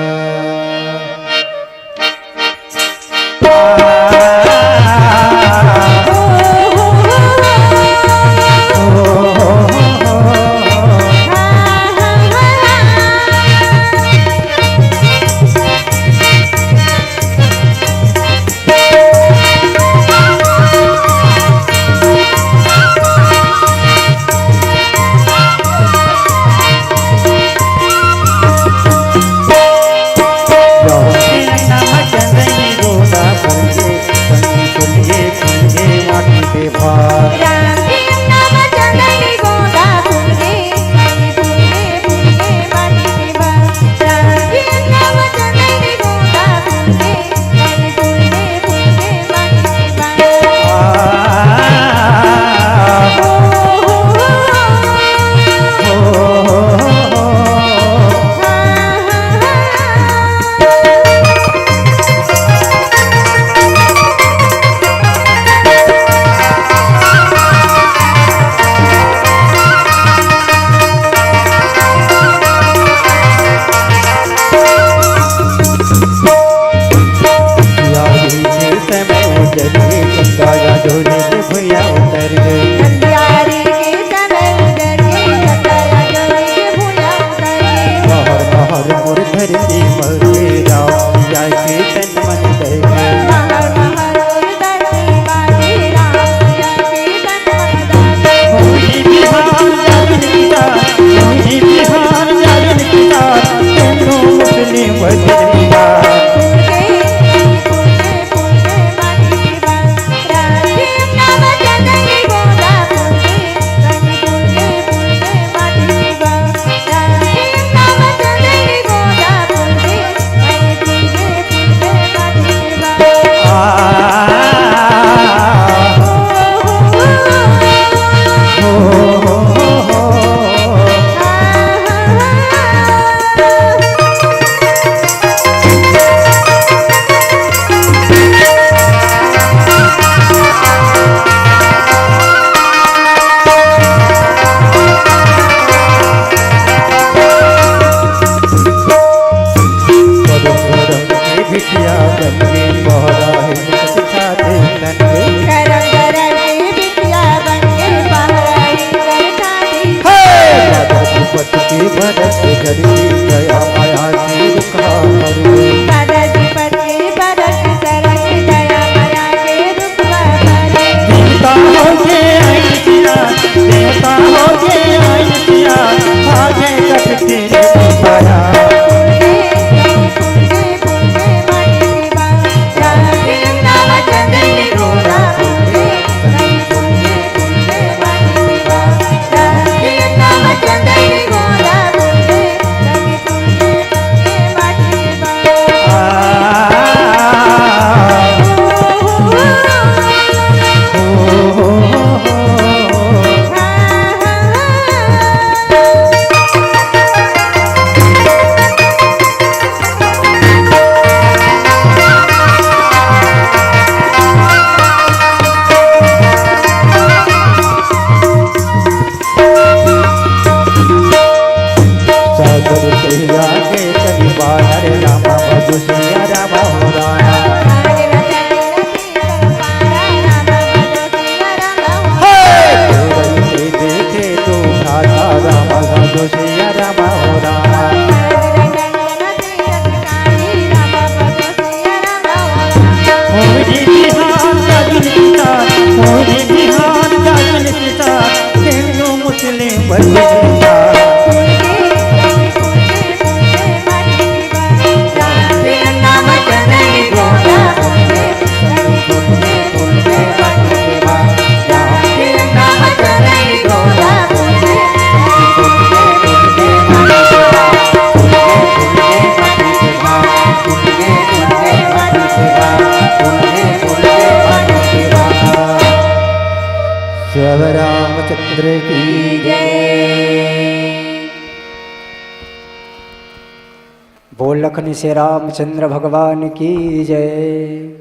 बोल लखन से रामचंद्र भगवान की जय।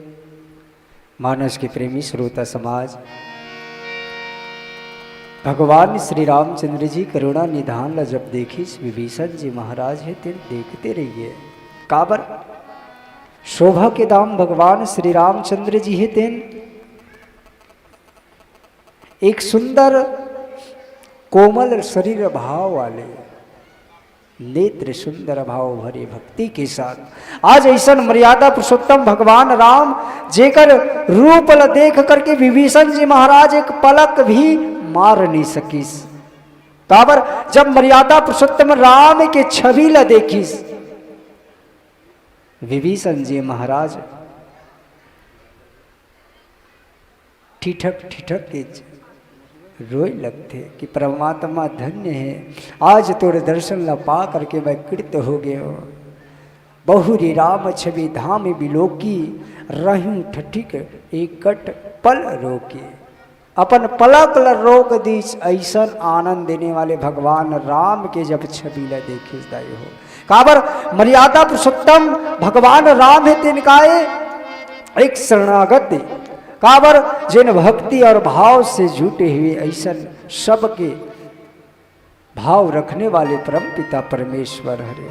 मानस के प्रेमी श्रोता समाज, भगवान श्री रामचंद्र जी करुणा निधान ला जब देखिस विभीषण जी महाराज हे तेन, देखते रहिए। काबर? शोभा के दाम भगवान श्री रामचंद्र जी हे तेन, एक सुंदर कोमल शरीर भाव वाले, नेत्र सुंदर भाव भरे भक्ति के साथ आज ऐसन मर्यादा पुरुषोत्तम भगवान राम, जेकर रूप ल देख करके विभीषण जी महाराज एक पलक भी मार नहीं सकिस। काबर? जब मर्यादा पुरुषोत्तम राम के छवि ल देखिस विभीषण जी महाराज, ठिठक ठिठक के रोए लगथे कि परमात्मा धन्य हे, आज तोर दर्शन ला पा करके मैं कृत हो गयो। बहुरी राम छवि धाम बिलोकी, रहूं ठठिक एकट पल रोकी। अपन पलक ल रोक दीस, ऐसन आनंद देने वाले भगवान राम के जब छवि ल देखिस दाई हो। काबर? मर्यादा पुरुषोत्तम भगवान राम हे, तिनका ए एक शरणागत हे। काबर? जिन भक्ति और भाव से जुटे हुए ऐसन सबके भाव रखने वाले परम पिता परमेश्वर हरे।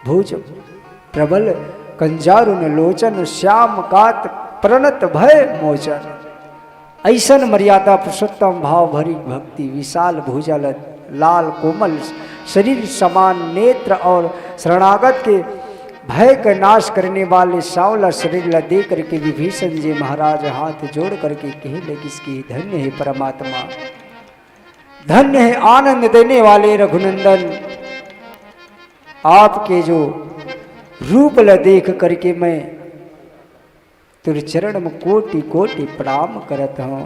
भुज प्रबल कंजारुन लोचन, श्याम कात प्रणत भय मोचन। ऐसन मर्यादा पुरुषोत्तम भाव भरी भक्ति, विशाल भुजा ल लाल कोमल शरीर, समान नेत्र और शरणागत के भय के नाश करने वाले सांवला शरीर ला दे करके विभीषण जी महाराज हाथ जोड़ करके कहे लगिस कि धन्य हे परमात्मा, धन्य हे आनंद देने वाले रघुनंदन, आपके जो रूप ला देख करके मैं तोर चरण में कोटि कोटि प्रणाम करत हूँ।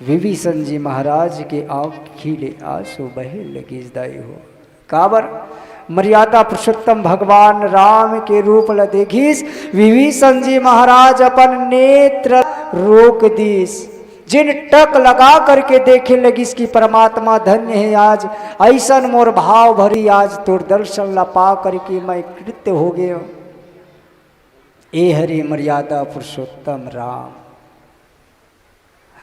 विभीषण जी महाराज के आँखी ले आंसू बहे लगिस दाई हो। काबर? मर्यादा पुरुषोत्तम भगवान राम के रूप ला देखिस विभीषण जी महाराज, अपन नेत्र रोक दीस। जिन टक लगा करके देखे लगिस कि परमात्मा धन्य हे, आज ऐसन मोर भाव भरी, आज तोर दर्शन ला पा करके मैं कृत्य हो गयो। ए हरे मर्यादा पुरुषोत्तम राम।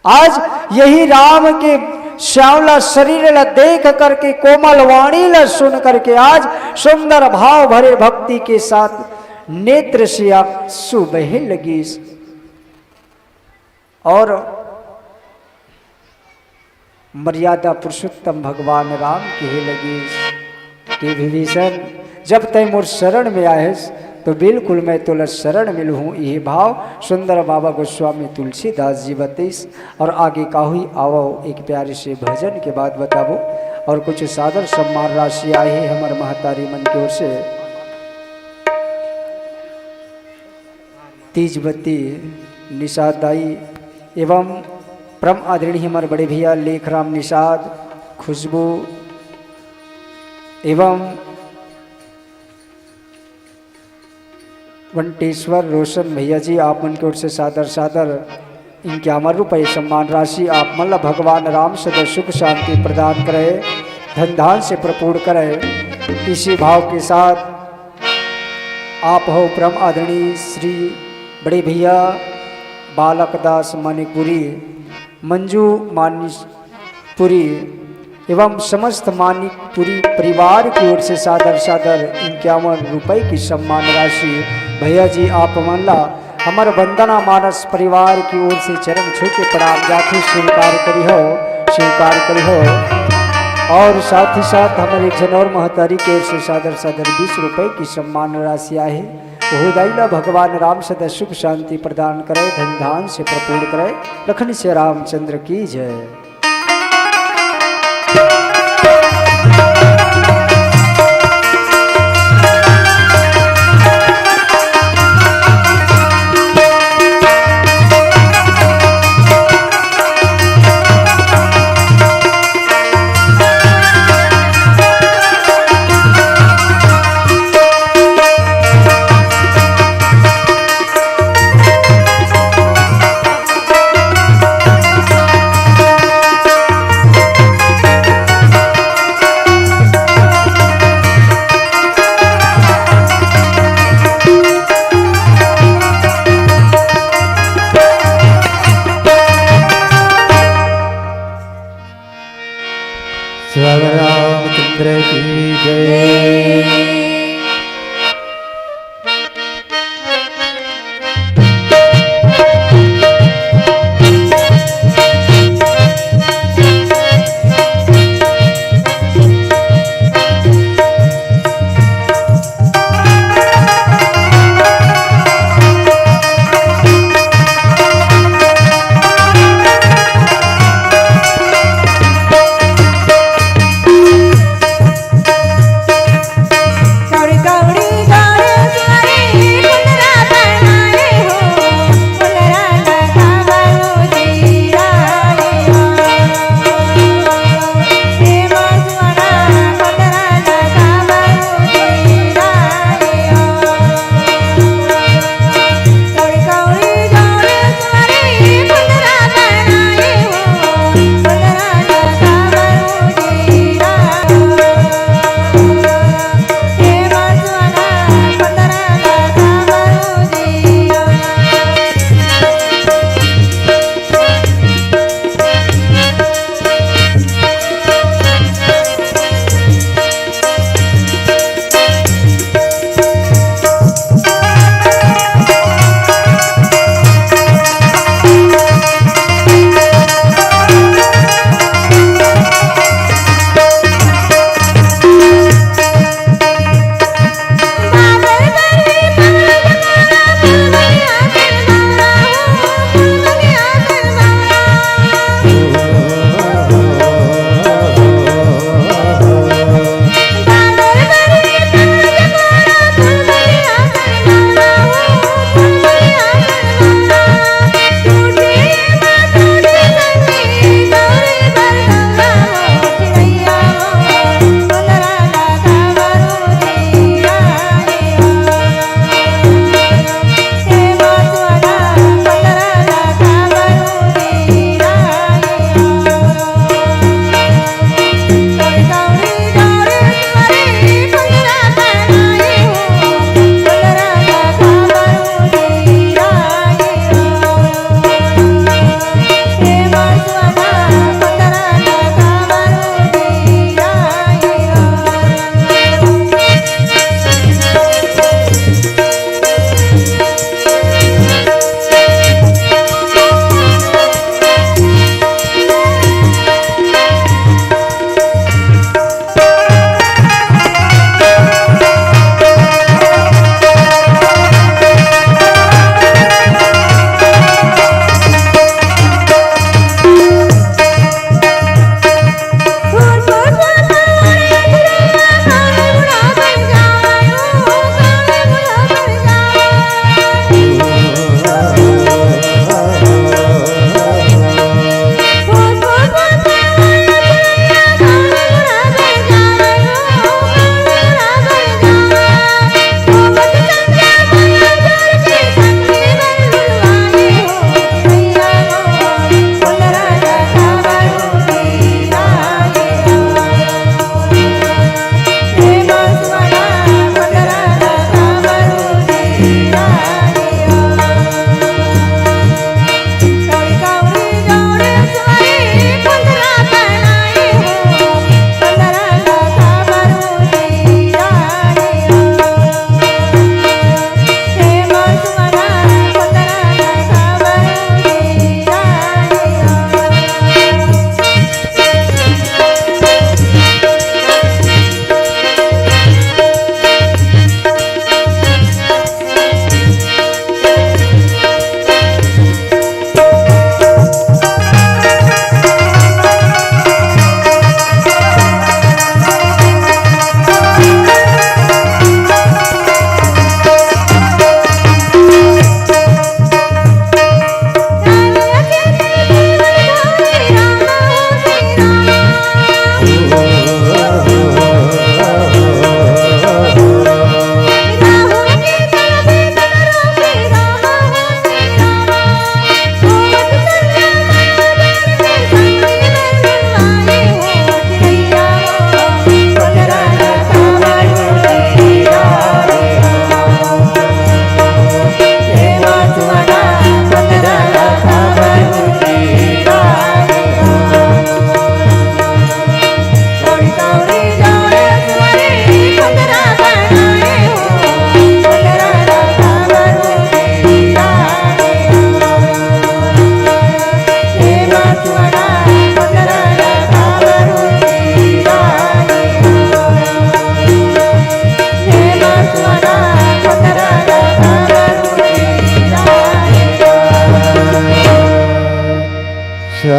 आज यही राम के श्यामला शरीर ला देख करके, कोमल वाणी ला सुन करके, आज सुंदर भाव भरे भक्ति के साथ नेत्र से आंसू बहे लगिस। और मर्यादा पुरुषोत्तम भगवान राम कहे लगिस कि विभीषण, जब तैं मोर शरण में आयस, तो बिल्कुल मैं तोला शरण में लुहूं। यही भाव सुंदर बाबा गोस्वामी तुलसीदास जी बतइस। और आगे का हुई, आवो एक प्यारे से भजन के बाद बताबो। और कुछ सादर सम्मान राशि आए हे हमर महतारी मन की ओर से। तीजवती निषाद दाई एवं परम आदरणीय हमर बड़े भैया लेखराम निषाद, खुशबू एवं वंटेश्वर रोशन भैया जी, आप मन के ओर से सादर सादर इक्यावन रुपए सम्मान राशि आप मन ला भगवान राम सदा सुख शांति प्रदान करे, धन धान से भरपूर करे। इसी भाव के साथ आप हो परम आदरणीय श्री बड़े भैया बालक दास मानिकपुरी, मंजू मानिकपुरी एवं समस्त मानिकपुरी परिवार की ओर से सादर सादर इक्यावन रुपए की सम्मान राशि भैया जी आप मन ला हमर वंदना मानस परिवार की ओर से चरण छू के प्रणाम जाथे, स्वीकार करिहो, स्वीकार करिहो। और साथ ही साथ हमर एक झन और महतारी की ओर से सादर सादर बीस रुपए की सम्मान राशि आहे। ओहू दाई ला भगवान राम सदा सुख शांति प्रदान करे, धन धान से भरपूर करे। लखन से रामचंद्र की जय।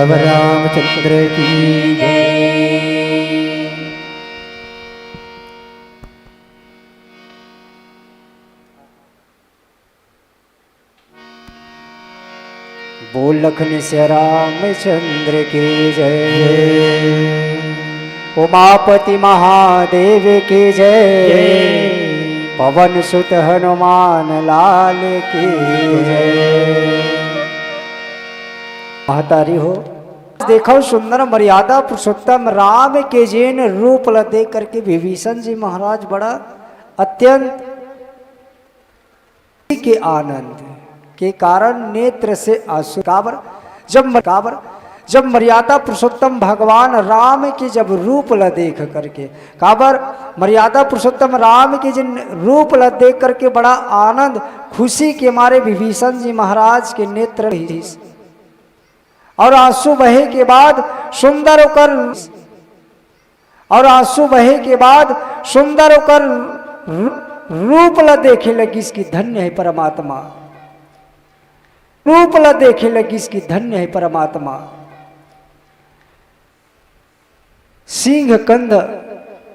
रामचंद्र की जय। बोल लखन सिया रामचंद्र की जय। उमापति महादेव की जय। जय। पवन सुत हनुमान लाल की जय। महतारी हो, देखो सुंदर मर्यादा पुरुषोत्तम राम के जेन रूप ल देख करके विभीषण जी महाराज बड़ा अत्यंत के आनंद के कारण नेत्र से आंसू। काबर? जब मर-, काबर? जब मर्यादा पुरुषोत्तम भगवान राम के जब रूप ल देख करके, काबर? मर्यादा पुरुषोत्तम राम के जिन रूप ल देख करके बड़ा आनंद, खुशी के मारे विभीषण जी महाराज के नेत्र रहिस। और आंसू बहे के बाद सुंदर ओकर, और आंसू बहे के बाद सुंदर ओकर रू-, रूप ल देखे लगिस कि धन्य है परमात्मा। रूप ल देखे लगिस कि धन्य है परमात्मा। सिंह कंध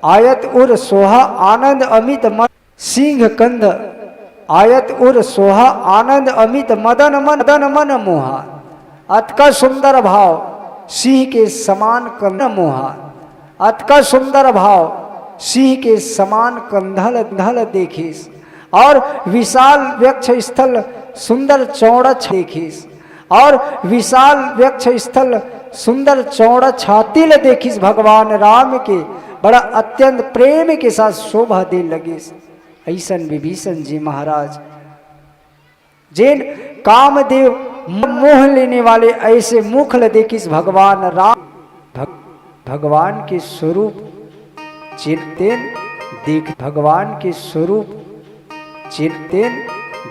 आयत उर सोहा आनंद अमित मद, सिंह कंध आयत उर सोहा आनंद अमित मदन मन, मदन मन मोहा। अतका सुंदर भाव सिंह के समान कंध मोहा। अतका सुंदर भाव सिंह के समान कंधल धल देखिस। और विशाल वृक्ष स्थल सुंदर चौड़ा छ-, देखिस। और विशाल वृक्ष स्थल सुंदर चौड़ा छाती ल देखिस भगवान राम के, बड़ा अत्यंत प्रेम के साथ शोभा दे लगिस। ऐसन विभीषण जी महाराज, जेन कामदेव मोह लेने वाले ऐसे मुख ल देखिस भगवान राम, भग-, भगवान के स्वरूप चिंतन देख, भगवान के स्वरूप चिंतन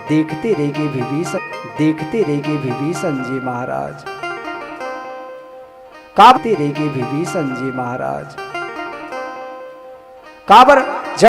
देखते रह गे विभीषण, देखते रह गे विभीषण जी महाराज, कांपते रह गे विभीषण जी महाराज। काबर?